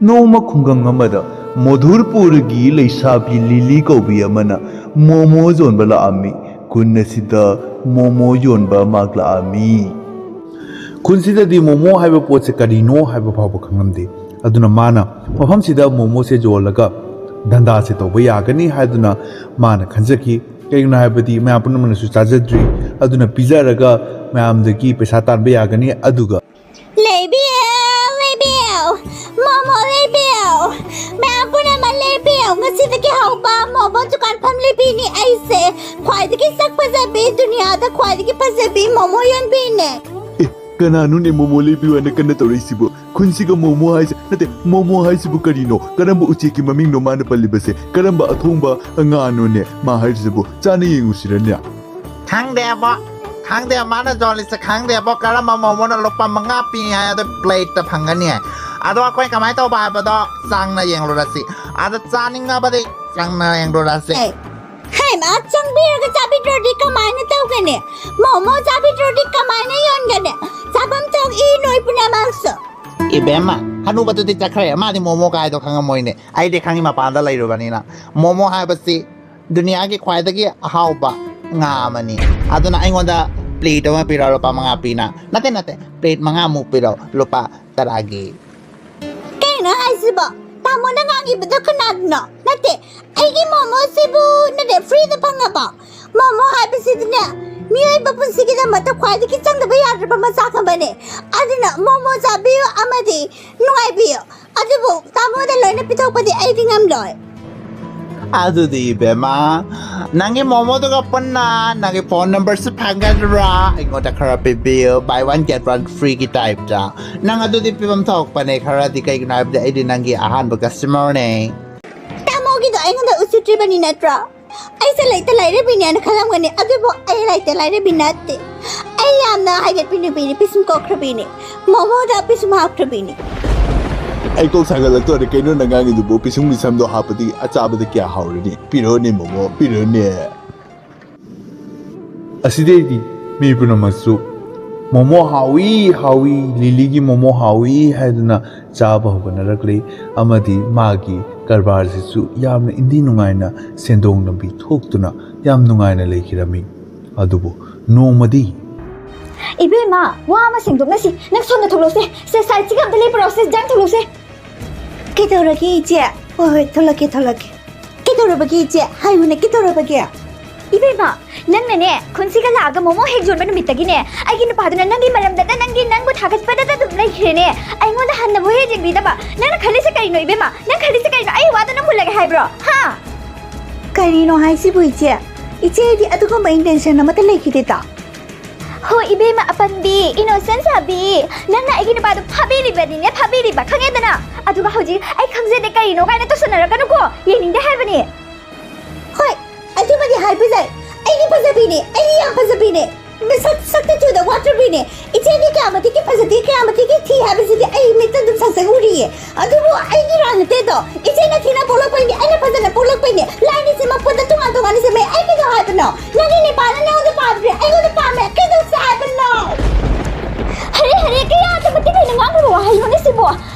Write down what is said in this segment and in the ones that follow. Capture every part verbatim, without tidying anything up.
ꯅꯣꯡꯃ ꯈꯨꯡꯒꯪ ꯑꯃꯗ ꯃꯣꯙꯨꯔꯄꯨꯔꯒꯤ ꯂꯩꯁꯥꯕꯤ ꯂꯤꯂꯤ ꯀꯧꯕꯤ ꯑꯃꯅ ꯃꯣꯃꯣ ꯌꯣꯟꯕ ꯂꯥꯛꯑꯝꯃꯤ꯫ ꯈꯨꯟ ꯑꯁꯤꯗ ꯃꯣꯃꯣ ꯌꯣꯟꯕ ꯃꯍꯥꯛ ꯂꯥꯛꯑꯝꯃꯤ꯫ ꯈꯨꯟꯁꯤꯗꯗꯤ ꯃꯣꯃꯣ ꯍꯥꯏꯕ ꯄꯣꯠꯁꯦ ꯀꯔꯤꯅꯣ ꯍꯥꯏꯕ ꯐꯥꯎꯕ ꯈꯪꯂꯝꯗꯦ꯫ ꯑꯗꯨꯅ ꯃꯥꯅ ꯃꯐꯝꯁꯤꯗ ꯃꯣꯃꯣꯁꯦ ꯌꯣꯜꯂꯒ ꯙꯟꯗꯥꯁꯦ ꯇꯧꯕ ꯌꯥꯒꯅꯤ ꯍꯥꯏꯗꯨꯅ ꯃꯥꯅ ꯈꯟꯖꯈꯤ꯫ ꯀꯩꯒꯤꯅꯣ ꯍꯥꯏꯕꯗꯤ ꯃꯌꯥꯝ ꯄꯨꯝꯅꯃꯛꯅꯁꯨ ꯆꯥꯖꯗ꯭ꯔꯤ, ꯑꯗꯨꯅ ꯄꯤꯖꯔꯒ ꯃꯌꯥꯝꯗꯒꯤ ꯄꯩꯁꯥ ꯇꯥꯟꯕ ꯌꯥꯒꯅꯤ꯫ ꯑꯗꯨꯒ ꯂꯩꯕꯤꯌꯨ, ꯂꯩꯕꯤꯌꯨ, ꯃꯣꯃꯣ ꯂꯩꯕꯤꯌꯨ, ꯃꯌꯥꯝ ꯄꯨꯝꯅꯃꯛ ꯂꯩꯕꯤꯌꯨ꯫ ꯉꯁꯤꯗꯒꯤ ꯍꯧꯕ ꯃꯣꯃꯣ ꯗꯨꯀꯥꯟ ꯐꯝꯂꯤꯕꯤꯅꯤ ꯑꯩꯁꯦ꯫ ꯈ꯭ꯋꯥꯏꯗꯒꯤ ꯁꯛ ꯐꯖꯕꯤ, ꯗꯨꯅꯤꯌꯥꯗ ꯈ꯭ꯋꯥꯏꯗꯒꯤ ꯐꯖꯕꯤ ꯃꯣꯃꯣ ꯌꯣꯟꯕꯤꯅꯦ꯫ ꯑꯦ, ꯀꯅꯥꯅꯣꯅꯦ ꯃꯣꯃꯣ ꯂꯩꯕꯤꯌꯨ ꯍꯥꯏꯅ ꯀꯟꯅ ꯇꯧꯔꯛꯏꯁꯤꯕꯨ? ꯈꯨꯟꯁꯤꯒ ꯃꯣꯃꯣ ꯍꯥꯏꯁꯦ, ꯅꯠꯇꯦ, ꯃꯣꯃꯣ ꯍꯥꯏꯁꯤꯕꯨ ꯀꯔꯤꯅꯣ? ꯀꯔꯝꯕ ꯎꯆꯦꯛꯀꯤ ꯃꯃꯤꯡꯅꯣ ꯃꯥꯅ ꯄꯜꯂꯤꯕꯁꯦ? ꯀꯔꯝꯕ ꯑꯊꯣꯡꯕ ꯉꯥꯅꯣꯅꯦ ꯃꯥ ꯍꯥꯏꯔꯤꯁꯤꯕꯨ? ꯆꯥꯅ ꯌꯦꯡꯉꯨꯁꯤꯔꯅꯦ? ꯈꯪꯗꯦꯕꯣ, ꯈꯪꯗꯦ, ꯃꯥꯅ ꯌꯣꯜꯂꯤꯁꯦ ꯈꯪꯗꯦꯕꯣ꯫ ꯀꯔꯝꯕ ꯃꯣꯃꯣꯅ ꯂꯨꯄꯥ ꯃꯉꯥ ꯄꯤ ꯍꯥꯏ, ꯑꯗꯨ ꯄ꯭ꯂꯦꯠꯇ ꯐꯪꯒꯅꯤ ꯍꯥꯏ꯫ ꯑꯗꯣ ꯑꯩꯈꯣꯏ ꯀꯃꯥꯏꯅ ꯇꯧꯕ ꯍꯥꯏꯕꯗꯣ ꯆꯪꯅ ꯌꯦꯡꯂꯨꯔꯁꯤ꯫ ꯑꯗ ꯆꯥꯅꯤꯡꯉꯕꯗꯤ ꯆꯪꯅ ꯌꯦꯡꯂꯨꯔꯁꯤ꯫ ꯑꯦ, ꯍꯩꯃꯥ, ꯆꯪꯕꯤꯔꯒ ꯆꯥꯕꯤꯗ꯭ꯔꯗꯤ ꯀꯃꯥꯏꯅ ꯇꯧꯒꯅꯤ? ꯃꯣꯃꯣ ꯆꯥꯕꯤꯗ꯭ꯔꯗꯤ ꯀꯃꯥꯏꯅ ꯌꯣꯟꯒꯅꯤ? ꯆꯥꯐꯝ ꯊꯣꯛꯏ ꯅꯣꯏ ꯄꯨꯝꯅꯃꯛꯁꯨ꯫ ꯏꯕꯦꯝꯃ, ꯍꯅꯨꯕꯗꯨꯗꯤ ꯆꯠꯈ꯭ꯔꯦ, ꯃꯥꯗꯤ ꯃꯣꯃꯣ ꯀꯥꯏꯗꯣ ꯈꯪꯉꯝꯃꯣꯏꯅꯦ꯫ ꯑꯩꯗꯤ ꯈꯪꯉꯤ, ꯃꯄꯥꯟꯗ ꯂꯩꯔꯨꯕꯅꯤꯅ꯫ ꯃꯣꯃꯣ ꯍꯥꯏꯕꯁꯤ ꯗꯨꯅꯤꯌꯥꯒꯤ ꯈ꯭ꯋꯥꯏꯗꯒꯤ ꯑꯍꯥꯎꯕ ꯉꯥ ꯑꯃꯅꯤ꯫ ꯑꯗꯨꯅ ꯑꯩꯉꯣꯟꯗ ꯄ꯭ꯂꯦꯠ ꯑꯃ ꯄꯤꯔꯣ, ꯂꯨꯄꯥ ꯃꯉꯥ ꯄꯤꯅ꯫ ꯅꯠꯇꯦ, ꯅꯠꯇꯦ, ꯄ꯭ꯂꯦꯠ ꯃꯉꯥꯃꯨꯛ ꯄꯤꯔꯣ, ꯂꯨꯄꯥ ꯇꯔꯥꯒꯤ꯫ ꯀꯩꯅꯣ ꯍꯥꯏꯁꯤꯕꯣ? ꯇꯥꯃꯣꯅ ꯉꯥꯡꯉꯤꯕꯗꯣ ꯀꯅꯥꯒꯤꯅꯣ? ꯅꯠꯇꯦ, ꯑꯩꯒꯤ ꯃꯣꯃꯣꯁꯤꯕꯨ ꯅꯠꯇꯦ, ꯐ꯭ꯔꯤꯗ ꯐꯪꯉꯕꯣ? ꯃꯣꯃꯣ ꯍꯥꯏꯕꯁꯤꯗꯤꯅꯦ, ꯃꯤꯑꯣꯏꯕ ꯄꯨꯟꯁꯤꯒꯤꯗꯃꯛꯇ ꯈ꯭ꯋꯥꯏꯗꯒꯤ ꯆꯪꯗꯕ ꯌꯥꯗ꯭ꯔꯕ ꯃꯆꯥꯛ ꯑꯃꯅꯤ꯫ ꯑꯗꯨꯅ ꯃꯣꯃꯣ ꯆꯥꯕꯤꯌꯨ ꯑꯃꯗꯤ ꯅꯨꯡꯉꯥꯏꯕꯤꯌꯨ꯫ ꯑꯗꯨꯕꯨ ꯇꯥꯃꯣꯗ ꯂꯣꯏꯅ ꯄꯤꯊꯣꯛꯄꯗꯤ ꯑꯩꯗꯤ ꯉꯝꯂꯣꯏ꯫ ꯑꯗꯨꯗꯤ ꯏꯕꯦꯝꯃ, ꯅꯪꯒꯤ ꯃꯣꯃꯣꯗꯨꯒ ꯄꯨꯟꯅ ꯅꯪꯒꯤ ꯐꯣꯟ ꯅꯝꯕꯔꯁꯨ ꯐꯪꯒꯗ꯭ꯔꯥ? ꯑꯩꯉꯣꯟꯗ ꯈꯔ ꯄꯤꯕꯤꯌꯨ, buy one get one free ꯒꯤ type ꯇ꯫ ꯅꯪ ꯑꯗꯨꯗꯤ ꯄꯤꯐꯝ ꯊꯣꯛꯄꯅꯦ ꯈꯔꯗꯤ, ꯀꯩꯒꯤꯅꯣ ꯍꯥꯏꯕꯗꯤ ꯑꯩꯗꯤ ꯅꯪꯒꯤ ꯑꯍꯥꯟꯕ customer ꯅꯦ꯫ ꯇꯥꯃꯣꯒꯤꯗꯣ ꯑꯩꯉꯣꯟꯗ ꯎꯁꯤꯠꯇ꯭ꯔꯤꯕꯅꯤ ꯅꯠꯇ꯭ꯔꯣ? ꯑꯩꯁꯦ ꯂꯩꯇ ꯂꯥꯏꯔꯕꯤꯅꯦꯅ ꯈꯜꯂꯝꯒꯅꯤ, ꯑꯗꯨꯕꯨ ꯑꯩ ꯂꯩꯇ ꯂꯥꯏꯔꯕꯤ ꯅꯠꯇꯦ꯫ ꯑꯩ ꯌꯥꯝꯅ ꯍꯥꯏꯒꯠꯄꯤ ꯅꯨꯄꯤꯅꯤ, ꯄꯤꯁꯨꯝ ꯀꯣꯛꯈ꯭ꯔꯕꯤꯅꯤ, ꯃꯣꯃꯣꯗ ꯄꯤꯁꯨꯝ ꯍꯥꯞꯈ꯭ꯔꯕꯤꯅꯤ꯫ ꯑꯩ ꯀꯣꯛ ꯁꯥꯒꯠꯂꯛꯇꯣꯔꯦ꯫ ꯀꯩꯅꯣ ꯅꯪ ꯉꯥꯡꯉꯤꯗꯨꯕꯨ? ꯄꯤꯁꯨꯝꯒꯤ ꯁꯝꯗꯣ ꯍꯥꯞꯄꯗꯤ ꯑꯆꯥꯕꯗ ꯀꯌꯥ ꯍꯥꯎꯔꯅꯤ? ꯄꯤꯔꯣꯅꯦ ꯃꯣꯃꯣ, ꯄꯤꯔꯣꯅꯦ꯫ ꯑꯁꯤꯗꯩꯗꯤ ꯃꯤ ꯄꯨꯝꯅꯃꯛꯁꯨ ꯃꯣꯃꯣ ꯍꯥꯎꯏ ꯍꯥꯎꯏ, ꯂꯤꯂꯤꯒꯤ ꯃꯣꯃꯣ ꯍꯥꯎꯏ ꯍꯥꯏꯗꯨꯅ ꯆꯥꯕ ꯍꯧꯒꯠꯅꯔꯛꯂꯤ꯫ ꯑꯃꯗꯤ ꯃꯥꯒꯤ ꯀꯔꯕꯥꯔꯁꯤꯁꯨ ꯌꯥꯝꯅ ꯏꯟꯗꯤ ꯅꯨꯡꯉꯥꯏꯅ ꯁꯦꯟꯗꯣꯡ ꯂꯝꯕꯤ ꯊꯣꯛꯇꯨꯅ ꯌꯥꯝ ꯅꯨꯡꯉꯥꯏꯅ ꯂꯩꯈꯤꯔꯝꯃꯤ꯫ ꯑꯗꯨꯕꯨ ꯅꯣꯡꯃꯗꯤ ꯏꯕꯦꯝꯃ, ꯋꯥ ꯑꯃ ꯁꯦꯡꯗꯣꯛꯅꯁꯤ꯫ ꯅꯪ ꯁꯣꯝꯗ ꯊꯣꯛꯂꯛꯁꯦ꯫ ꯁꯦ, ꯁꯥꯏꯠꯁꯤꯒ ꯑꯝꯇ ꯂꯦꯞꯄꯨꯔꯣ꯫ ꯁꯦ, ꯖꯥꯡ ꯊꯣꯛꯂꯛꯁꯦ꯫ ꯀꯩꯗꯧꯔꯒꯦ, ꯏꯆꯦ? ꯍꯣꯏ, ꯍꯣꯏ, ꯊꯣꯛꯂꯛꯀꯦ, ꯊꯣꯛꯂꯛꯀꯦ꯫ ꯀꯩꯗꯧꯔꯕꯒꯦ, ꯏꯆꯦ? ꯍꯥꯏꯌꯨꯅꯦ, ꯀꯩꯗꯧꯔꯕꯒꯦ? ꯏꯕꯦꯝꯃ, ꯅꯪꯅꯅꯦ, ꯈꯨꯟꯁꯤꯒ ꯂꯥꯛꯑꯒ ꯃꯣꯃꯣ ꯍꯦꯛ ꯌꯣꯟꯕ ꯅꯨꯃꯤꯠꯇꯒꯤꯅꯦ, ꯑꯩꯒꯤ ꯅꯨꯄꯥꯗꯨꯅ ꯅꯪꯒꯤ ꯃꯔꯝꯗꯇ, ꯅꯪꯒꯤ, ꯅꯪꯕꯨ ꯊꯥꯒꯠꯄꯗꯇ ꯑꯗꯨꯝ ꯂꯩꯈ꯭ꯔꯦꯅꯦ꯫ ꯑꯩꯉꯣꯟꯗ ꯍꯟꯅꯕꯨ ꯍꯦꯛ ꯌꯦꯡꯕꯤꯗꯕ꯫ ꯅꯪꯅ ꯈꯜꯂꯤꯁꯦ ꯀꯔꯤꯅꯣ, ꯏꯕꯦꯝꯃ? ꯅꯪ ꯈꯜꯂꯤꯁꯦ ꯀꯔꯤꯅꯣ? ꯑꯩ ꯋꯥꯗ ꯅꯪ ꯃꯨꯜꯂꯒꯦ ꯍꯥꯏꯕ꯭ꯔꯣ? ꯍꯥ? ꯀꯔꯤꯅꯣ ꯍꯥꯏꯁꯤꯕꯨ, ꯏꯆꯦ? ꯏꯆꯦꯗꯤ ꯑꯗꯨꯒꯨꯝꯕ intention ꯑꯃꯠꯇ ꯂꯩꯈꯤꯗꯦꯗ꯫ ꯍꯣ, ꯏꯕꯦꯝꯃ ꯑꯄꯟꯕꯤ, innocent ꯁꯥꯕꯤ, ꯅꯪꯅ ꯑꯩꯒꯤ ꯅꯨꯄꯥꯗꯣ ꯐꯥꯕꯤꯔꯤꯕꯅꯤꯅꯦ, ꯐꯥꯕꯤꯔꯤꯕ, ꯈꯪꯉꯦꯗꯅ? ꯑꯗꯨꯒ ꯍꯧꯖꯤꯛ "ꯑꯩ ꯈꯪꯖꯗꯦ, ꯀꯔꯤꯅꯣ?" ꯀꯥꯏꯅ ꯇꯧꯁꯟꯅꯔꯛꯀꯅꯨꯀꯣ, ꯌꯦꯡꯅꯤꯡꯗꯦ ꯍꯥꯏꯕꯅꯤ꯫ ꯍꯣꯏ, ꯑꯗꯨꯃꯗꯤ ꯍꯥꯏꯕ ꯌꯥꯏ꯫ ꯑꯩꯗꯤ ꯐꯖꯕꯤꯅꯦ, ꯑꯩꯗꯤ ꯌꯥꯝ ꯐꯖꯕꯤꯅꯦ꯫ ꯃꯁꯛ, ꯁꯛꯇ ꯆꯨꯗ ꯋꯥꯠꯇ꯭ꯔꯕꯤꯅꯦ꯫ ꯏꯆꯦꯗꯤ ꯀꯌꯥꯃꯇꯤꯛꯀꯤ ꯐꯖꯗꯦ, ꯀꯌꯥꯃꯇꯤꯛꯀꯤ ꯊꯤ ꯍꯥꯏꯕꯁꯤꯗꯤ ꯑꯩ ꯃꯤꯠꯇ ꯑꯗꯨꯝ ꯁꯥꯖꯟ ꯎꯔꯤꯌꯦ꯫ ꯑꯗꯨꯕꯨ ꯑꯩꯒꯤ ꯏꯔꯥꯜ ꯅꯠꯇꯦꯗꯣ꯫ ꯏꯆꯦꯅ ꯊꯤꯅ ꯄꯣꯛꯂꯛꯄꯩꯅꯦ, ꯑꯩꯅ ꯐꯖꯅ ꯄꯣꯛꯂꯛꯄꯩꯅꯦ꯫ ꯂꯥꯏꯅꯤꯁꯦ ꯃꯄꯣꯟꯗ ꯇꯣꯉꯥꯟ ꯇꯣꯉꯥꯟꯅ ꯁꯦꯝꯃꯦ꯫ ꯑꯩ ꯀꯩꯗꯧ ꯍꯥꯏꯕꯅꯣ? ꯅꯪꯒꯤ ꯅꯤꯄꯥꯅ ꯅꯉꯣꯟꯗ ꯄꯥꯝꯗ꯭ꯔꯦ, ꯑꯩꯉꯣꯟꯗ ꯄꯥꯝꯃꯦ꯫ ꯀꯩꯗꯧꯁꯦ ꯍꯥꯏꯕꯅꯣ? ꯍꯔꯦ, ꯍꯔꯦ, ꯀꯌꯥꯗ ꯃꯇꯤꯛ ꯂꯩꯅ ꯉꯥꯡꯈ꯭ꯔꯕ ꯋꯥꯍꯩꯅꯣꯅꯦ ꯁꯤꯕꯣ?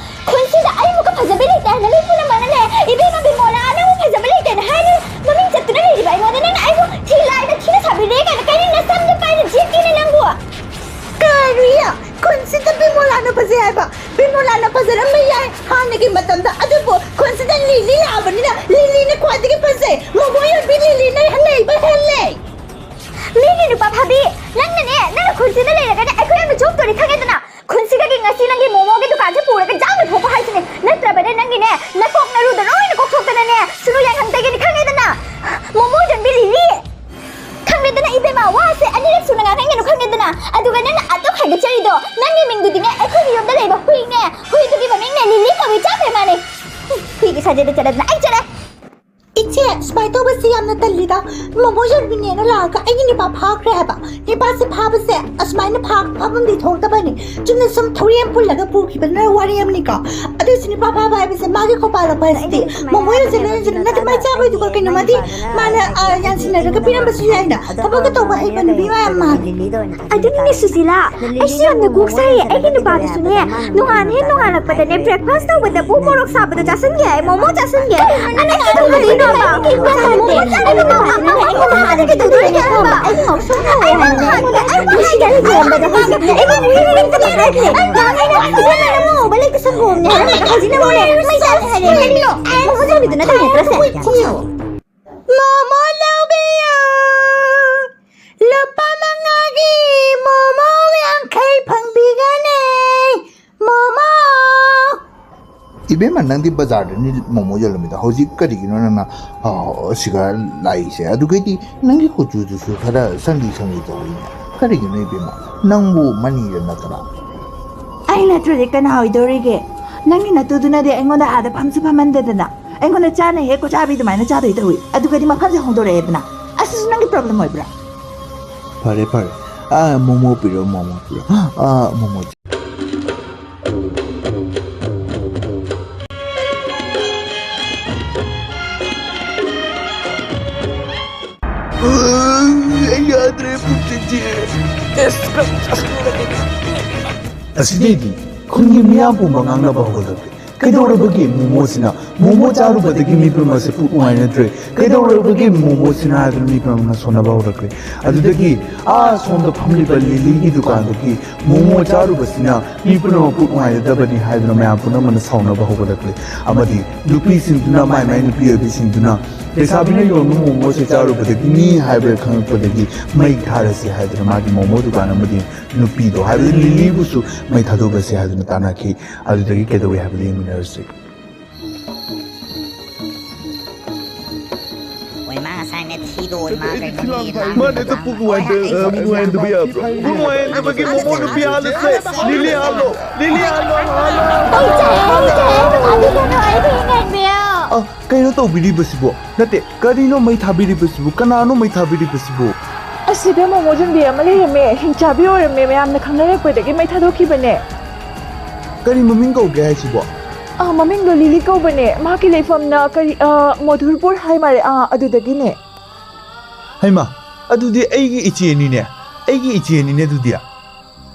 ꯈꯨꯟꯁꯤꯗ ꯑꯩꯃꯨꯛꯀ ꯐꯖꯕ ꯂꯩꯇꯦ ꯍꯥꯏꯅ ꯃꯤ ꯄꯨꯝꯅꯃꯛꯅꯅꯦ, "ꯏꯕꯦꯝꯃ ꯕꯤꯃꯣꯂꯥ, ꯅꯪꯕꯨ ꯐꯖꯕ ꯂꯩꯇꯦꯅ" ꯍꯥꯏꯅ ꯃꯃꯤꯡ ꯆꯠꯇꯨꯅ ꯂꯩꯔꯤꯕ ꯑꯩꯉꯣꯟꯗ ꯅꯪꯅ ꯑꯩꯕꯨ ꯊꯤ ꯂꯥꯏꯅ ꯊꯤꯅ ꯁꯥꯕꯤꯔꯦ ꯀꯥꯏꯅ ꯀꯩꯅꯣ ꯅꯁꯝꯗ ꯄꯥꯏꯅ ꯖꯤꯠꯀꯤꯅꯦ ꯅꯪꯕꯨ? ꯀꯔꯤ? ꯈꯨꯟꯁꯤꯗ ꯕꯤꯃꯣꯂꯥꯅ ꯐꯖꯩ ꯍꯥꯏꯕ? ꯕꯤꯃꯣꯂꯥꯅ ꯐꯖꯔꯝꯕ ꯌꯥꯏ ꯍꯥꯟꯅꯒꯤ ꯃꯇꯝꯗ, ꯑꯗꯨꯕꯨ ꯈꯨꯟꯁꯤꯗ ꯂꯤꯂꯤ ꯂꯥꯛꯑꯕꯅꯤꯅ ꯂꯤꯂꯤꯅ ꯈ꯭ꯋꯥꯏꯗꯒꯤ ꯐꯖꯩ꯫ ꯃꯣꯃꯣ ꯌꯣꯟꯕꯤ ꯂꯤꯂꯤꯅ ꯂꯩꯕ ꯍꯦꯜꯂꯦ꯫ ꯃꯤꯒꯤ ꯅꯨꯄꯥ ꯐꯥꯕꯤ, ꯅꯪꯅꯅꯦ, ꯅꯪꯅ ꯈꯨꯟꯁꯤꯗ ꯂꯩꯔꯒꯅꯦ ꯑꯩꯈꯣꯏ ꯌꯥꯝꯅ ꯆꯣꯛꯇꯣꯔꯤ ꯈꯪꯉꯦꯗꯅ? ꯈꯨꯟꯁꯤꯒꯒꯤ ꯉꯁꯤ ꯅꯪꯒꯤ ꯃꯣꯃꯣꯒꯤ ꯗꯨꯀꯥꯟꯁꯦ ꯄꯨꯔꯒ ꯌꯥꯝꯅ ꯊꯣꯛꯄ ꯍꯥꯏꯁꯤꯅꯦ꯫ ꯅꯠꯇ꯭ꯔꯕꯅꯦ ꯅꯪꯒꯤꯅꯦ, ꯅꯀꯣꯛ ꯅꯔꯨꯗ ꯂꯣꯏꯅ ꯀꯣꯛꯊꯣꯛꯇꯅꯅꯦ ꯁꯨꯅꯨ ꯌꯥꯏꯍꯪ ꯇꯩꯒꯅꯤ ꯈꯪꯉꯦꯗꯅ? ꯃꯣꯃꯣ ꯌꯣꯟꯕꯤ ꯂꯤꯂꯤ! ꯈꯪꯉꯦꯗꯅ ꯏꯕꯦꯝꯃ, ꯋꯥꯁꯦ ꯑꯅꯤꯔꯛ ꯁꯨꯅ ꯉꯥꯡꯉꯛꯏꯅꯨ ꯈꯪꯉꯦꯗꯅ? ꯑꯗꯨꯒ ꯅꯪꯅ ꯑꯗꯨꯛ ꯍꯥꯏꯒꯠꯆꯔꯤꯗꯣ, ꯅꯪꯒꯤ ꯃꯤꯡꯗꯨꯗꯤꯅꯦ ꯑꯩꯈꯣꯏꯒꯤ ꯌꯨꯝꯗ ꯂꯩꯕ ꯍꯨꯏꯅꯦ, ꯍꯨꯏꯗꯨꯒꯤ ꯃꯃꯤꯡꯅꯦ ꯂꯤꯂꯤ ꯀꯧꯏ, ꯆꯥꯕ ꯃꯥꯅꯦ꯫ ꯍꯨꯏꯒꯤ ꯁꯥꯖꯦꯗ ꯆꯠꯂꯗꯅ ꯑꯩ ꯆꯠꯂꯦ꯫ ꯏꯆꯦ, ꯁꯨꯃꯥꯏꯅ ꯇꯧꯕꯁꯤ ꯌꯥꯝꯅ ꯇꯜꯂꯤꯗ꯫ ꯃꯣꯃꯣ ꯌꯣꯟꯕꯤꯅꯦꯅ ꯂꯥꯛꯑꯒ ꯑꯩꯒꯤ ꯅꯨꯄꯥ ꯐꯥꯈ꯭ꯔꯦ ꯍꯥꯏꯕ꯫ ꯅꯨꯄꯥꯁꯦ ꯐꯥꯕꯁꯦ ꯑꯁꯨꯃꯥꯏꯅ ꯐꯥ-, ꯐꯥꯐꯝꯗꯤ ꯊꯣꯛꯇꯕꯅꯤ꯫ ꯆꯨꯝꯅ ꯁꯨꯝ ꯊꯧꯔꯤ ꯑꯃ ꯄꯨꯜꯂꯒ ꯄꯨꯈꯤꯕꯅ ꯋꯥꯔꯤ ꯑꯃꯅꯤꯀꯣ꯫ ꯑꯗꯨꯏꯁꯨ ꯅꯨꯄꯥ ꯐꯥꯕ ꯍꯥꯏꯕꯁꯦ ꯃꯥꯒꯤ ꯈꯣꯄꯥ ꯂꯣꯄꯥ ꯍꯥꯏꯁꯤꯗꯤ ꯃꯣꯃꯣ ꯌꯣꯟꯁꯤꯜꯂ ꯌꯣꯟꯁꯤꯜꯂ ꯅꯠꯇꯦ, ꯃꯥꯏ ꯆꯥꯕꯩꯗꯨꯒ ꯀꯩꯅꯣꯃꯗꯤ ꯃꯥꯅ, ꯑ, ꯌꯥꯟꯁꯤꯟꯅꯔꯒ ꯄꯤꯔꯝꯕꯁꯨ ꯌꯥꯏꯅ꯫ ꯊꯕꯛꯀ ꯇꯧꯕ ꯍꯩꯕ ꯅꯨꯄꯤ ꯃꯌꯥꯝ ꯃꯥꯜꯂꯦ꯫ ꯑꯗꯨꯅꯤꯅꯦ ꯁꯨꯁꯤꯂꯥ, ꯑꯩꯁꯨ ꯌꯥꯝꯅ ꯀꯣꯛ ꯁꯥꯏꯌꯦ꯫ ꯑꯩꯒꯤ ꯅꯨꯄꯥꯗꯨꯁꯨꯅꯦ, ꯅꯣꯡꯉꯥꯟ ꯍꯦꯛ ꯅꯣꯡꯉꯥꯜꯂꯛꯄꯗꯅꯦ, breakfast ꯇꯧꯕꯗꯕꯨ ꯃꯣꯔꯣꯛ ꯁꯥꯕꯗꯣ ꯆꯥꯁꯤꯟꯒꯦ ꯍꯥꯏ, ꯃꯣꯃꯣ ꯆꯥꯁꯤꯟꯒꯦ꯫ ꯑꯩꯅ ꯀꯩꯗꯧꯗꯣꯏꯅꯣꯕ? ꯑꯩꯅ ꯀꯩꯗꯧꯗꯣꯏꯅꯣꯕ? ꯑꯩꯅ ꯀꯩꯗꯧꯗꯣꯏꯅꯣꯕ? ꯑꯩꯅ ꯉꯥꯎꯁꯟꯅꯕ ꯍꯥꯏꯕꯅꯦ꯫ ꯑꯩꯅ ꯅꯨꯡꯁꯤꯗꯅ ꯌꯦꯡꯕꯗ ꯍꯧꯖꯤꯛ ꯑꯩꯒꯤ ꯃꯤꯔꯦꯟ ꯂꯩꯇ꯭ꯔꯦ꯫ ꯅꯪ ꯑꯩꯅ ꯏꯕꯦꯝꯃ ꯅꯪꯕꯨ ꯎꯕ ꯂꯩꯇꯦ ꯁꯪꯒꯣꯝꯅꯦ ꯍꯥꯏꯔꯝꯃꯒ ꯍꯧꯖꯤꯛꯅ ꯑꯃꯨꯛꯅꯦ ꯃꯩ ꯆꯥꯔꯦ ꯍꯥꯏꯔꯦ꯫ ꯀꯔꯤꯅꯣ? ꯃꯣꯃꯣ ꯆꯥꯕꯤꯗꯨ ꯅꯠꯇ꯭ꯔꯣ ꯅꯠꯇ꯭ꯔꯁꯦ? ꯃꯣꯃꯣ ꯂꯧꯕꯤꯌꯨ꯫ ꯂꯨꯄꯥ ꯃꯉꯥꯒꯤ ꯃꯣꯃꯣ ꯌꯥꯡꯈꯩ ꯐꯪꯕꯤꯒꯅꯤ꯫ ꯃꯣꯃꯣ꯫ ꯏꯕꯦꯝꯃ, ꯅꯪꯗꯤ ꯕꯖꯥꯔꯗꯅꯤ ꯃꯣꯃꯣ ꯌꯣꯜꯂꯝꯃꯤꯗꯣ, ꯍꯧꯖꯤꯛ ꯀꯔꯤꯒꯤꯅꯣ ꯅꯪꯅ, ꯑ, ꯁꯤꯒ ꯂꯥꯛꯏꯁꯦ? ꯑꯗꯨꯒꯩꯗꯤ ꯅꯪꯒꯤ ꯀꯨꯆꯨꯗꯨꯁꯨ ꯈꯔ ꯁꯪꯂꯤ ꯁꯪꯂꯤ ꯇꯧꯏꯅꯦ꯫ ꯀꯔꯤꯒꯤꯅꯣ ꯏꯕꯦꯝꯃ? ꯅꯪꯕꯨ ꯃꯅꯤꯔ ꯅꯠꯇ꯭ꯔꯥ? ꯑꯩ ꯅꯠꯇ꯭ꯔꯗꯤ ꯀꯅꯥ ꯑꯣꯏꯗꯧꯔꯤꯒꯦ? ꯅꯪꯒꯤ ꯅꯇꯨꯗꯨꯅꯗꯤ ꯑꯩꯉꯣꯟꯗ ꯑꯥꯗ ꯐꯝꯁꯨ ꯐꯝꯍꯟꯗꯗꯅ, ꯑꯩꯉꯣꯟꯗ ꯆꯥꯅ ꯍꯦꯛ ꯀꯣꯆꯥꯕꯤ ꯑꯗꯨꯃꯥꯏꯅ ꯆꯥꯗꯣꯏ ꯇꯧꯏ꯫ ꯑꯗꯨꯒꯗꯤ ꯃꯐꯝꯁꯦ ꯍꯣꯡꯗꯣꯔꯛꯑꯦꯗꯅ꯫ ꯑꯁꯤꯁꯨ ꯅꯪꯒꯤ problem ꯑꯣꯏꯕ꯭ꯔꯥ? ꯐꯔꯦ, ꯐꯔꯦ꯫ ꯑꯥ, ꯃꯣꯃꯣ ꯄꯤꯔꯣ, ꯃꯣꯃꯣ ꯄꯤꯔꯣ꯫ ꯑꯥ, ꯃꯣꯃꯣ꯫ ꯑꯩ ꯌꯥꯗ꯭ꯔꯦ, ꯄꯨꯛꯁꯦ ꯆꯤꯛꯑꯦ꯫ ꯑꯁꯤꯗꯩꯗꯤ ꯈꯨꯟꯒꯤ ꯃꯤꯌꯥꯝ ꯄꯨꯝꯕ ꯉꯥꯡꯅꯕ ꯍꯧꯒꯠꯂꯛꯂꯦ꯫ ꯀꯩꯗꯧꯔꯕꯒꯦ ꯃꯣꯃꯣꯁꯤꯅ? ꯃꯣꯃꯣ ꯆꯥꯔꯨꯕꯗꯒꯤ ꯃꯤ ꯄꯨꯝꯅꯃꯛꯁꯦ ꯄꯨꯛ ꯅꯨꯡꯉꯥꯏꯅꯗ꯭ꯔꯦ꯫ ꯀꯩꯗꯧꯔꯕꯒꯦ ꯃꯣꯃꯣꯁꯤꯅ ꯍꯥꯏꯗꯨꯅ ꯃꯤ ꯄꯨꯝꯅꯃꯛꯅ ꯁꯣꯟꯅꯕ ꯍꯧꯔꯛꯂꯦ꯫ ꯑꯗꯨꯗꯒꯤ ꯑꯥ ꯁꯣꯝꯗ ꯐꯝꯂꯤꯕ ꯂꯤꯂꯤꯒꯤ ꯗꯨꯀꯥꯟꯗꯒꯤ ꯃꯣꯃꯣ ꯆꯥꯔꯨꯕꯁꯤꯅ ꯃꯤ ꯄꯨꯝꯅꯃꯛ ꯄꯨꯛ ꯅꯨꯡꯉꯥꯏꯅꯗꯕꯅꯤ ꯍꯥꯏꯗꯨꯅ ꯃꯌꯥꯝ ꯄꯨꯝꯅꯃꯛꯅ ꯁꯥꯎꯅꯕ ꯍꯧꯒꯠꯂꯛꯂꯦ꯫ ꯑꯃꯗꯤ ꯅꯨꯄꯤꯁꯤꯡꯗꯨꯅ, ꯃꯥꯏ ꯃꯥꯏ ꯅꯨꯄꯤ ꯑꯣꯏꯕꯤꯁꯤꯡꯗꯨꯅ ꯂꯩꯁꯥꯕꯤꯅ ꯌꯣꯟꯕ ꯃꯣꯃꯣꯁꯦ ꯆꯥꯔꯨꯕꯗꯒꯤꯅꯤ ꯍꯥꯏꯕ ꯈꯪꯂꯛꯄꯗꯒꯤ ꯃꯩ ꯊꯥꯔꯁꯤ ꯍꯥꯏꯗꯨꯅ ꯃꯥꯒꯤ ꯃꯣꯃꯣ ꯗꯨꯀꯥꯟ ꯑꯃꯗꯤ ꯅꯨꯄꯤꯗꯣ, ꯍꯥꯏꯕꯗꯤ ꯂꯤꯂꯤꯕꯨꯁꯨ ꯃꯩ ꯊꯥꯗꯣꯛꯂꯁꯤ ꯍꯥꯏꯗꯨꯅ ꯇꯥꯟꯅꯈꯤ꯫ ꯑꯗꯨꯗꯒꯤ ꯀꯩꯗꯧꯏ ꯍꯥꯏꯕꯗꯨ ꯌꯦꯡꯃꯤꯟꯅꯔꯁꯤ꯫ ꯍꯣꯏ, ꯃꯥ ꯉꯁꯥꯏꯅꯦ ꯊꯤꯗꯣ, ꯃꯥ ꯀꯩꯅꯣ ꯃꯥꯅꯦ, ꯑꯗꯨ ꯄꯨꯛ ꯅꯨꯡꯉꯥꯏꯇ-, ꯑ, ꯄꯨꯛ ꯅꯨꯡꯉꯥꯏꯇꯕ ꯌꯥꯕ꯭ꯔꯣ? ꯄꯨꯛ ꯅꯨꯡꯉꯥꯏꯇꯕꯒꯤ ꯃꯣꯃꯣ ꯅꯨꯄꯤ ꯍꯥꯜꯂꯁꯦ꯫ ꯂꯤꯂꯤ ꯍꯥꯜꯂꯣ, ꯂꯤꯂꯤ ꯍꯥꯜꯂꯣ, ꯍꯥꯜꯂꯣ꯫ ꯑꯩ ꯆꯥꯏ, ꯑꯩ ꯆꯥꯏ, ꯑꯩ ꯆꯥꯏ, ꯑꯩ ꯆꯥꯏ꯫ ꯑ, ꯀꯩꯅꯣ ꯇꯧꯕꯤꯔꯤꯕꯁꯤꯕꯣ? ꯅꯠꯇꯦ, ꯀꯔꯤꯅꯣ ꯃꯩ ꯊꯥꯕꯤꯔꯤꯕꯁꯤꯕꯨ? ꯀꯅꯥꯅꯣ ꯃꯩ ꯊꯥꯕꯤꯔꯤꯕꯁꯤꯕꯨ? ꯑꯁꯤꯗ ꯃꯣꯃꯣ ꯌꯣꯟꯕꯤ ꯑꯃ ꯂꯩꯔꯝꯃꯦ, ꯍꯤꯡꯆꯥꯕꯤ ꯑꯣꯏꯔꯝꯃꯦ, ꯃꯌꯥꯝꯅ ꯈꯪꯅꯔꯛꯄꯗꯒꯤ ꯃꯩ ꯊꯥꯗꯣꯛꯈꯤꯕꯅꯦ꯫ ꯀꯔꯤ ꯃꯃꯤꯡ ꯀꯧꯒꯦ ꯍꯥꯏꯁꯤꯕꯣ? ꯑꯥ, ꯃꯃꯤꯡꯗꯣ ꯂꯤꯂꯤ ꯀꯧꯕꯅꯦ꯫ ꯃꯍꯥꯛꯀꯤ ꯂꯩꯐꯝꯅ ꯀꯔꯤ, ꯑꯥ, ꯃꯣꯙꯨꯔꯄꯨꯔ ꯍꯥꯏ ꯃꯥꯜꯂꯦ꯫ ꯑꯥ, ꯑꯗꯨꯗꯒꯤꯅꯦ꯫ ꯍꯩꯃꯥ, ꯑꯗꯨꯗꯤ ꯑꯩꯒꯤ ꯏꯆꯦꯅꯤꯅꯦ꯫ ꯑꯩꯒꯤ ꯏꯆꯦꯅꯤꯅꯦ ꯑꯗꯨꯗꯤ꯫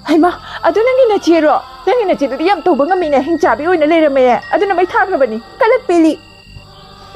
ꯍꯩꯃꯥ, ꯑꯗꯨ ꯅꯪꯒꯤ ꯅꯆꯦꯔꯣ? ꯅꯪꯒꯤ ꯅꯆꯦꯗꯨꯗꯤ ꯌꯥꯝ ꯇꯧꯕ ꯉꯝꯃꯤꯅꯦ, ꯍꯤꯡꯆꯥꯕꯤ ꯑꯣꯏꯅ ꯂꯩꯔꯝꯃꯦ, ꯑꯗꯨꯅ ꯃꯩ ꯊꯥꯈ꯭ꯔꯕꯅꯤ꯫ ꯀꯂꯛ ꯄꯦꯜꯂꯤ꯫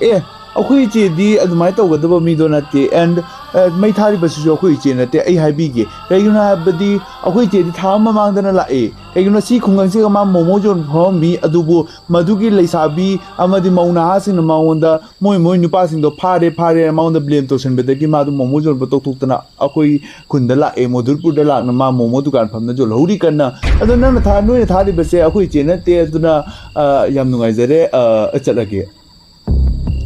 ꯑꯦ, ꯑꯩꯈꯣꯏ ꯏꯆꯦꯗꯤ ꯑꯗꯨꯃꯥꯏꯅ ꯇꯧꯒꯗꯕ ꯃꯤꯗꯣ ꯅꯠꯇꯦ꯫ And, ꯑ, ꯃꯩ ꯊꯥꯔꯤꯕꯁꯤꯁꯨ ꯑꯩꯈꯣꯏ ꯏꯆꯦ ꯅꯠꯇꯦ꯫ ꯑꯩ ꯍꯥꯏꯕꯤꯒꯦ, ꯀꯩꯒꯤꯅꯣ ꯍꯥꯏꯕꯗꯤ ꯑꯩꯈꯣꯏ ꯏꯆꯦꯗꯤ ꯊꯥ ꯑꯃ ꯃꯃꯥꯡꯗꯅ ꯂꯥꯛꯑꯦ꯫ ꯀꯩꯒꯤꯅꯣ, ꯁꯤ ꯈꯨꯡꯒꯪꯁꯤꯒ ꯃꯥ ꯃꯣꯃꯣ ꯌꯣꯟ ꯐꯝꯃꯝꯃꯤ, ꯑꯗꯨꯕꯨ ꯃꯗꯨꯒꯤ ꯂꯩꯁꯥꯕꯤ ꯑꯃꯗꯤ ꯃꯧ ꯅꯍꯥꯁꯤꯡꯅ ꯃꯉꯣꯟꯗ ꯃꯣꯏ ꯃꯣꯏ ꯅꯨꯄꯥꯁꯤꯡꯗꯣ ꯐꯥꯔꯦ, ꯐꯥꯔꯦ, ꯃꯉꯣꯟꯗ blame ꯇꯧꯁꯤꯟꯕꯗꯒꯤ ꯃꯥꯗꯣ ꯃꯣꯃꯣ ꯌꯣꯟꯕ ꯇꯣꯛꯊꯣꯛꯇꯅ ꯑꯩꯈꯣꯏ ꯈꯨꯟꯗ ꯂꯥꯛꯑꯦ, ꯃꯣꯗꯨꯔꯄꯨꯔꯗ ꯂꯥꯛꯅ ꯃꯥ ꯃꯣꯃꯣ ꯗꯨꯀꯥꯟ ꯐꯝꯅ ꯌꯣꯜꯍꯧꯔꯤ ꯀꯟꯅ꯫ ꯑꯗꯣ ꯅꯪꯅ ꯊꯥ-, ꯅꯣꯏꯅ ꯊꯥꯔꯤꯕꯁꯦ ꯑꯩꯈꯣꯏ ꯏꯆꯦ ꯅꯠꯇꯦ, ꯑꯗꯨꯅ, ꯑ, ꯌꯥꯝ ꯅꯨꯡꯉꯥꯏꯖꯔꯦ, ꯑ, ꯆꯠꯂꯒꯦ꯫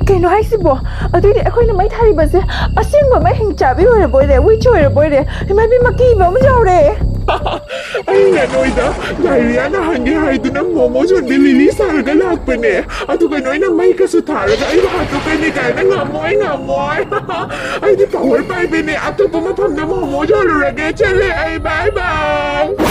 ꯀꯩꯅꯣ ꯍꯥꯏꯁꯤꯕꯣ? ꯑꯗꯨꯏꯗꯤ ꯑꯩꯈꯣꯏꯅ ꯃꯩ ꯊꯥꯔꯤꯕꯁꯦ ꯑꯁꯦꯡꯕ ꯃꯩ ꯍꯤꯡꯆꯥꯕꯤ ꯑꯣꯏꯔꯕꯣꯏꯔꯦ, witch ꯑꯣꯏꯔꯕꯣꯏꯔꯦ꯫ ꯏꯃꯥ, ꯏꯕꯦꯝꯃ, ꯀꯤꯕ ꯑꯃ ꯌꯥꯎꯔꯦ꯫ ꯑꯩꯅ ꯅꯣꯏꯗ ꯗꯥꯏꯔꯤꯌꯥꯅ ꯍꯪꯒꯦ ꯍꯥꯏꯗꯨꯅ ꯃꯣꯃꯣ ꯌꯣꯟꯕꯤ ꯂꯤꯂꯤ ꯁꯥꯔꯒ ꯂꯥꯛꯄꯅꯦ, ꯑꯗꯨꯒ ꯅꯣꯏꯅ ꯃꯩꯒꯁꯨ ꯊꯥꯔꯒ ꯑꯩꯕꯨ ꯍꯥꯠꯇꯣꯛꯀꯅꯤ ꯀꯥꯏꯅ꯫ ꯉꯝꯃꯣꯏ, ꯉꯝꯃꯣꯏ꯫ ꯑꯩꯗꯤ power ꯄꯥꯏꯕꯤꯅꯦ, ꯑꯇꯣꯞꯄ ꯃꯐꯝꯗ ꯃꯣꯃꯣ ꯌꯣꯜꯂꯨꯔꯒꯦ꯫ ꯆꯠꯂꯦ ꯑꯩ, bye bye꯫